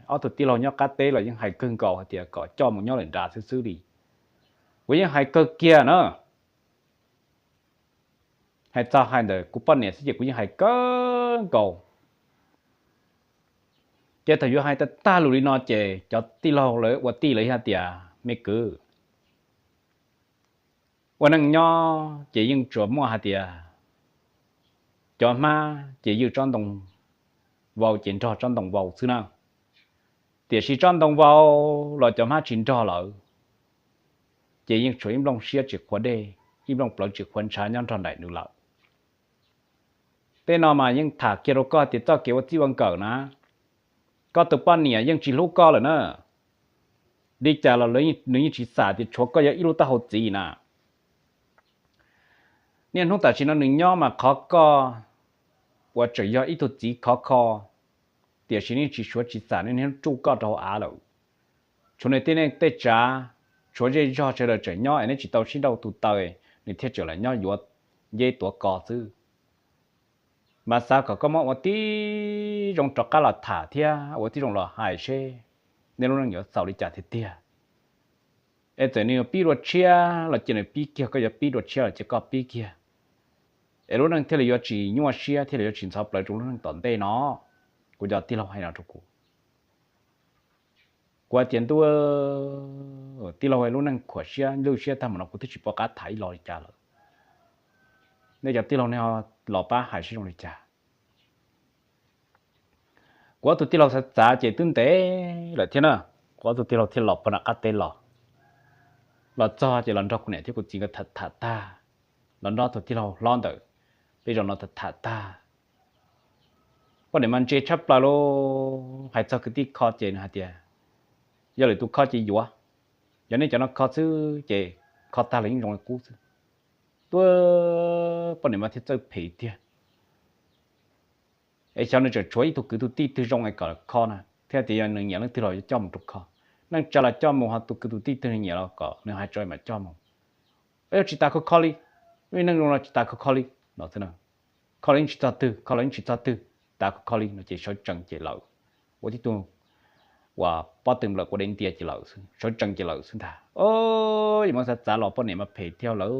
ob tug tij laug nyob qab teb los yeej hais kawg nkaus hais tias kom coj mus nyob lawm nrad xwb xwb li. Kuv yeej hais kawg kiag na. Hais txog hais ntawm kuv poj niam xwb ces kuv yeej hais kawg nkaus. Ces thaum yuav hais tag tag lus li no ces cov tij laug lawv ua tij lawv hais tias, Me kwv, ua neej nyob ces yeej tsuas muaj hais tias cov hmab ces ywj tsob ntoo vau ces nrog tsob ntoo vau xwb na. Tiam sis tsob ntoo vau los cov hmab tsis nrog lawm, ces yeej tshuav ib nplooj siab tsis qhuav dej, ib nplooj plawv tsis qhuav ntshav nyob nrog nraim nws lawm. Tej no mas yeej tham kiag rau koj tias txoj kev ua txij ua nkawm na, koj tus poj niam yeej tsis hlub koj lawm na. Li cas los nws yeej tsis xam tias tshuav koj yog ib lub taub hau txiv na. Niaj hnub tam sim no nws nyob mas qhov koj uas tseem yog ib tug txiv khov kho, tiam sis nws tsis suav tsis xam, nws niaj hnub tsuj koj rau hauv av lawm. Tshuav nws tej neej tej tsav, tshuav zej zog sawv daws tseem nyob es neb tsis tau sib nrauj tus taw, nws thiaj tseem lam nyob yuav nceb tuav ko xwb. Mas xav kom koj muab ua tib zoo rov qab los tham thiab ua tib zoo los hais seb nej lub neej yuav xaus li cas tiag tiag. Es txawm nws yuav pib dua tshiab los cia nws pib kiag, koj yuav pib dua tshiab los cia koj pib kiag. Es lub neej thiaj li yuav tsis nyuaj siab, thiaj li yuav tsis ntxhov plawv rau lub neej tom ntej no. Kuv cov tij laug hais no rau kuv. Kuv hais tias, Ntuj, tij laug, lub neej khuam siab lwj siab tag mus no kuv twb tsis pom qab tham ib lo li cas lawm. Nej cov tij laug nej ho los pab hais seb zoo li cas. Kuv ob tug tij laug xav txav ces twb ntev lawm thiab na. Kuv ob tug tij laug thiaj los puag nram qab teb los. Los txog ces los nrog kuv niam thiab kuv txiv nkawd tham tham tag, los nrog ob tug tij laug hlob ntawm peb zos no tham tham tag, poj niam mas ntse tshaj plaws lauj. Hais txog kwv tij kho ces nws hais tias, Yog lwm tus kho ces yuav, yog nej cov no kho xwb ces kho tag los yeej zoo li qub xwb. Tuaj, poj niam mas thiaj txawj phem tiag. Es xyov nws tseem tshuav ib tug kwv tug tij twg zoo es kom kho na, thiab tias yog nws nyiam leej twg los yuav coj mus rau kho. Neej tsa los coj mus, ho tus kwv tus tij twg nws nyiam los kom nws hais tso mam coj mus. Yog tsis tas kho kho li, lub neej zoo no tsis tas kho kho li no xwb na. Kho los yeej tsis txog twg, kho los yeej tsis txog twg, tas kho kho li no ces sawv tsees ces lawm. Ua tib tug uas pob tw nplawm ua deb ntias ces lawm xwb, sawv tsees ces lawm xwb ntag. Yog muab xav txav los poj niam mas phem tiag lawm.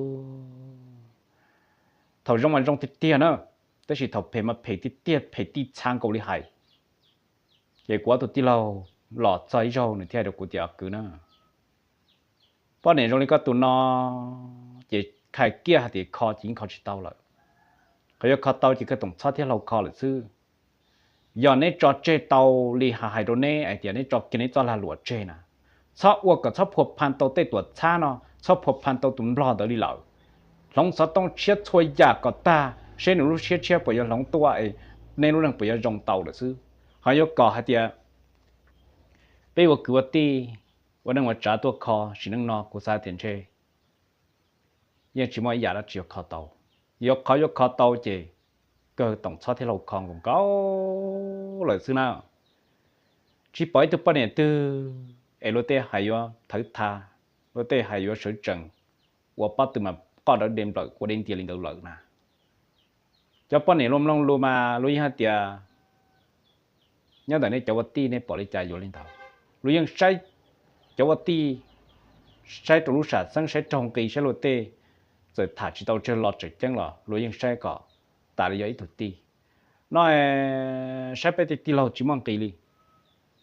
Thaum zoo mas zoo tiag tiag na, tab sis thaum phem mas phem tiag tiag, phem tij txha nkaus li hais. Ces kuv ob tug tij laug los txog ib zaug nws thiaj hais rau kuv tias, Kwv na, poj niam zoo li koj tus no ces hais kiag hais tias kho ces yeej kho tsis tau lawm. Qhov yuav kho tau ces koj toom txhob thiab hlau kho lawm xwb. Yog neb tso tseg tau li hais hais rau neb hais tias neb tso kiag neb txoj lag luam tseg na, txhob ua kom txhob phua pha tau tej tuam txhab no, txhob phua pha tau tus nplog ntawd li lawm. Hloov xov tooj tshiab txhua yam kom tag seb nws lub siab tshiab puas yuav hloov tuaj es nej lub neej puas yuav zoo tau lawm xwb. Ho yuav kom hais tias peb ua kwv ua tij, ua neej ua tsav tuaj kho sim neej no kuv xav tias ntshe yeej tsis muaj ib yam dab tsi yuav kho tau. Yuav qhov yuav kho tau ces kawg toom txhob thiab hlau kho nkaus nkaus lawm xwb na. Tsis pom ib tug poj niam twg es luag tej hais yuav thawv tha, luag tej hais yuav sawv tsees, ua pob tw mas qoj dawb de nplawm ua deb ntias li ntawd lawm na. Cov poj niam luag mloog lus mas luag yeej hais tias, nyob ntawm nej cov ua tij nej pom li cas yuav li ntawd. Luag yeej saib cov ua tij, saib rau lub sam xeeb, saib raug nqi, saib luag tej txawm tham tsis tau tsawg los tseem ceeb los luag yeej saib kom tas li yog ib tug tij. No saib peb tej tij laug tsis muaj nqis li.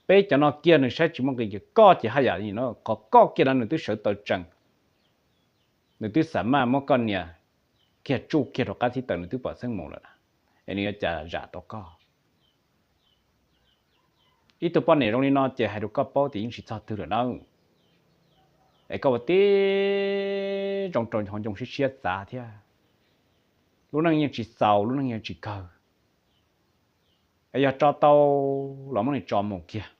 Peb cov no kiag nws saib tsis muaj nqis, ces koj ces haj yam li no, qhov koj kiag no nws twb sawv taws tsees, nws twb xam maj muab koj nias kiag tsuj kiag rau qab txhib taws, nws twb pom xeeb mus lawm na, es nws yuav cas zam rau koj? Ib tug poj niam zoo li no ces hais rau koj paub tias yeej tsis txog twg lawm nawb. Es koj ua tib zoo rau hauv ncoo siab siab txav thiab. Lub neej yeej tsis txaus, lub neej yeej tsis kawg. Es yog tso tau los muab nws tso mus kiag,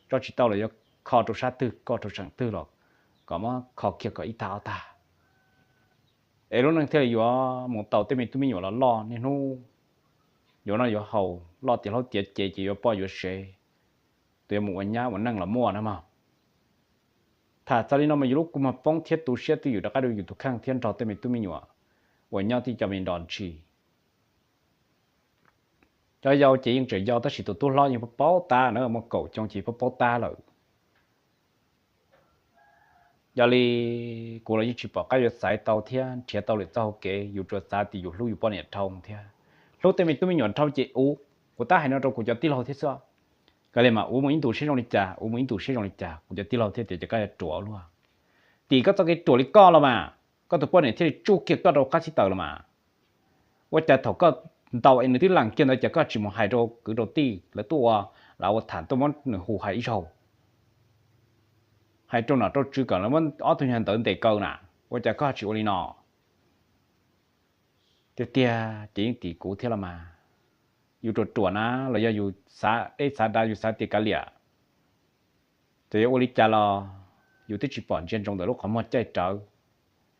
tso tsis tau los yuav kho rau sab twg, kho rau seem twg los kom muab kho kiag kom ib tag ob tag, es lub neej thiaj li yuav mus tau tej me tub me nyuam los loj niaj hnub, yuav noj yuav haus, loj tiav hlob tiav ces ces yuav poj yuav sev, tus yuav mus ua nyab ua neej los muaj na mog. Tham txog li no mas yus lub kua muag poob thiab tu siab twj ywm rov qab rau yus tus kheej thiab nrog tej me tub me nyuam uas nyob tib co me nrov ntshis. Cov yau ces yeej tseem yau tab sis tus tub hlob yeej paub paub tab na, muaj kaum xyoo ces paub paub tab lawm. Yog li kuv los yeej tsis pom qab yuav xaiv tau thiab nrhiav tau lwm txoj hauv kev, yus tsuas xav tias yus hlub yus poj niam dhau thiab hlub tej me tub me nyuam dhau ces uv, kuv tab hais no rau kuv cov tij laug thiab xwb. Kav liam mas uv mus ib ntus seb zoo li cas, uv mus ib ntus seb zoo li cas, kuv cov tij laug thiaj tias ces koj yuav ruam luaj. Tim koj txoj kev ruam li koj los mas koj tus poj niam thiaj li tsuj kiag koj rau qab txhib taws los mas. Ua cas thaum koj ntaus es nws twb lees kiag ntawd ces koj tsis mus hais rau kwv rau tij lawv tuaj ua, lawv ua tham tuaj muab nws hu hais ib zaug, hais rau nom rau tswv kom lawv muab ob tug nyuag ntawd ntes kaw na? Ua cas koj tsis ua li no? Tiag tiag ces yeej tim kuv thiab los mas. Yus ruam ruam na los yog yus xav deb xav dav, yus xav tias kav liam, txawm yuav ua li cas los yus twb tsis pom ntsia ntsoov ntawm lub qhov muag caij rawv,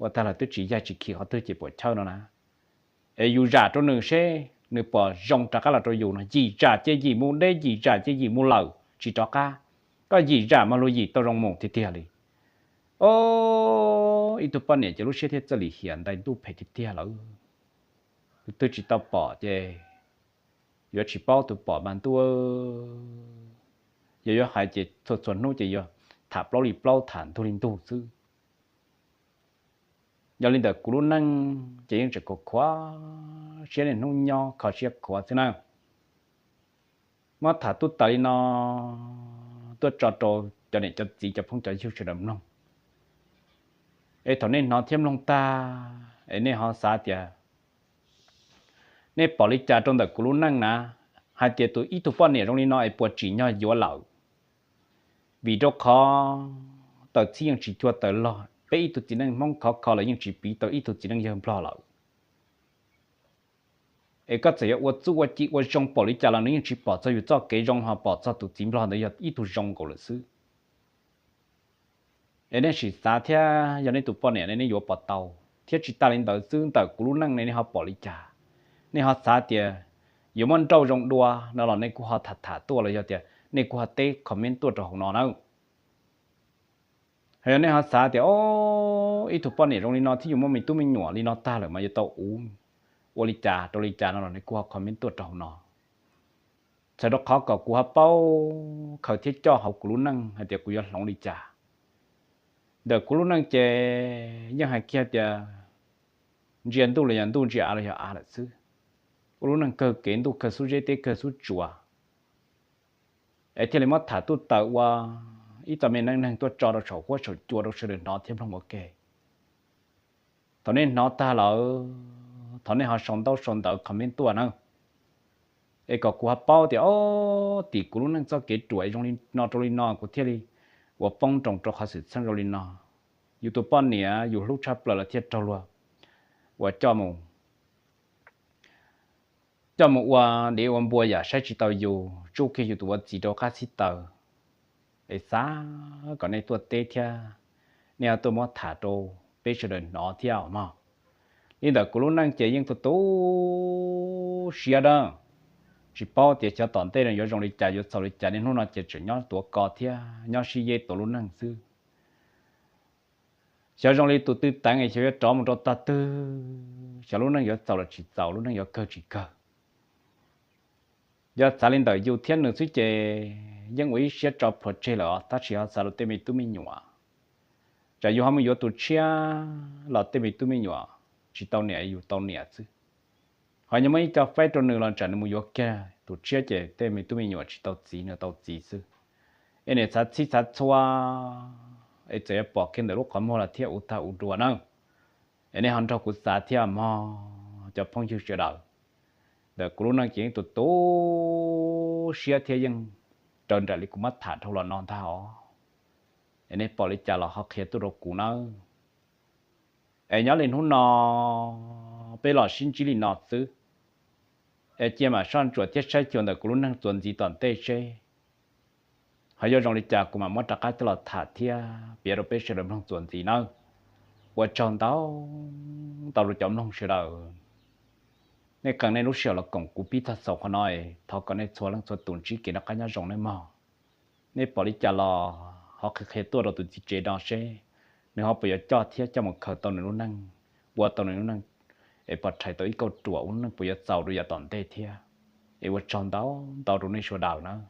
ua tag los twb tsis yaig tsis khi qhov twg ces puam chawj no na. Es yus zam rau nws seb nws puas zoo rov qab los rau yus no, yim zam ces yim mus deb, yim zam ces yim mus lawm tsis rov qab. Koj yim zam mas luag yim tau zoo mus tiag tiag li. O, ib tug poj niam ces lub siab thiaj txawj lim hiam ntais ntuj phem tiag tiag lawm. Tus twg tsis tau pom ces yuav tsis paub, tus pom mas ntuj, yog yuav hais ces txhua txhua hnub ces yuav tham plaub li plaub, tham ntug li ntug xwb. Yog li ntawm kuv lub neej ces yeej tseem khuav khuav siab, niaj hnub nyob kho siab khuav xwb na. Muab tham tuaj tas li no tuaj tso rau cov niam cov txiv cov phooj cov ywg sawv daws mloog. Es thaum nej hnov thiab mloog tag es nej ho xav tias nej pom li cas rau ntawm kuv lub neej na, hais tias tus ib tug poj niam zoo li no es puas tsim nyog yuav lawm? Vim rau qhov taws txhib yeej tsis cuag taws log, peb ib tug txiv neej Hmoob khov kho los yeej tsis piv tau ib tug txiv neej yawg Nplog lawm. Es koj txawm yuav ua txuj ua ci ua zoo npaum li cas los nws yeej tsis pom txog yus txoj kev zoo, ho pom txog tus txiv Nplog ntawd yog ib tug zoo nkaus lawm xwb. Es nej sim xav thiab, yog nej tus poj niam ne nej yuav puas tau? Thiab tsis tas li ntawd xwb, ntawm kuv lub neej ne nej ho pom li cas? Nej ho xav tias yuav muab nrauj zoo dua no los nej kuj ho tham tham tuaj los yog tias nej kuj ho teb comment tuaj rau hauv no na. Ho yog nej ho xav tias o, ib tug poj niam zoo li no thiab yus muaj me tub me nyuam li no tag lawm mas yuav tau uv ua li cas rau li cas no los nej kuj ho comment tuaj rau hauv no. Txhawm rau qhov kom kuv ho paub khaws thiab coj hauv kuv lub neej hais tias kuv yuav hloov li cas. Ntawm kuv lub neej ces yeej hais kiag tias ntsia ntuj los yog ntuj, ntsia av los yog av lawm xwb. Ua lub neej kawg kev ntuj kawg xub zeb teb kawg xub tsuas, es thiaj li muab tham tuaj taws ua ib txoj me neej neeg tuaj tso rau saum huab saum cua rau sawv daws hnov thiab mloog ua ke. Thaum nej hnov tag lawm, thov nej ho sau ntaub sau ntawv comment tuaj na, es kom kuv ho paub tias o, tim kuv lub neej txoj kev ruam es zoo li no rau li no kuv thiaj li ua poob nroos rau qhov xwm txheej zoo li no. Yus tus poj niam yus hlub tshaj plaws los thiaj raug luag uas coj mus coj mus ua dev ua npua yam saib tsis taus yus, tsuj kiag yus tus ua txiv rau qab xib taws. Es xav kom nej tuaj teb thiab nej ho tuaj muab tham rau peb sawv daws hnov thiab os mog. Li ntawm kuv lub neej ces yeej tu tu siab dab, tsis paub tias xyov tom ntej no yuav zoo li cas yuav txhaum li cas, niaj hnub no ces tseem nyob tuav ko thiab nyob sib yeb tuav lub neej xwb. Xyov zoo li tus twg teev es xyov yuav rov mus rau tog twg, xyov lub neej yuav txaus los tsis txaus, lub neej yuav kawg tsis kawg. Yog xav li ntawm yus thiab nws xwb ces yeej ua ib siab tso plhuav tseg lawm os, tab sis ho xav rau tej me tub me nyuam, tsam yus ho mus yuav tus tshiab los tej me tub me nyuam tsis tau niam, yus tau niam xwb. Ho yog muaj ib co faib rau nws los tsam nws mus yuav kiag tus tshiab ces tej me tub me nyuam tsis tau txiv, nws tau txiv xwb. Es niam txhav txhij txhav txhua, es txawm yuav pom kiag ntawm lub qhov muag los thiaj ua tag ua dua na. Es nej ho nrog kuv xav thiab mog cov phooj ywg sawv daws, ntawm kuv lub neej ces yeej tu tu siab thiab yeej raws nraim li kuv muab tham dhau los no ntag os. Es nej pom li cas los ho qhia tuaj rau kuv nawb. Es nyob li hnub no peb los sib ntsib li no xwb, es cia mam soj ntsuam thiab saib xyuas ntawm kuv lub neej txuas ntxiv tom ntej seb ho yuav zoo li cas kuv mam muab rov qab coj los tham thiab piav rau peb sawv daws mloog txuas ntxiv nawb. Ua tsaug ntau ntau rau cov mloog sawv daws, nej qee nej lub sij hawm los koom kuv pib txog xaus qhov no, thov kom nej txhua leej txhua tus ntsib kev noj qab nyob zoo nawb mog. Nej pom li cas los ho qhia qhia tuaj rau tus txiv tsev no seb nws ho puas yuav coj thiab coj mus khaws tau nws lub neej, ua tau nws lub neej, es pov rhais tau ib kauj ruam ua lub neej puas yuav txaus rau yav tom ntej thiab. Es ua tsaug ntau ntau rau nej sawv daws nawb.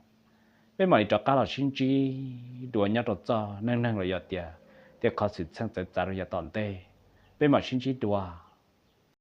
Peb mam li rov qab los sib ntsib dua nyob rau txoj neej neeg los yog tias tej qhov xwm txheej txawv txav rau yav tom ntej. Peb mam sib ntsib dua.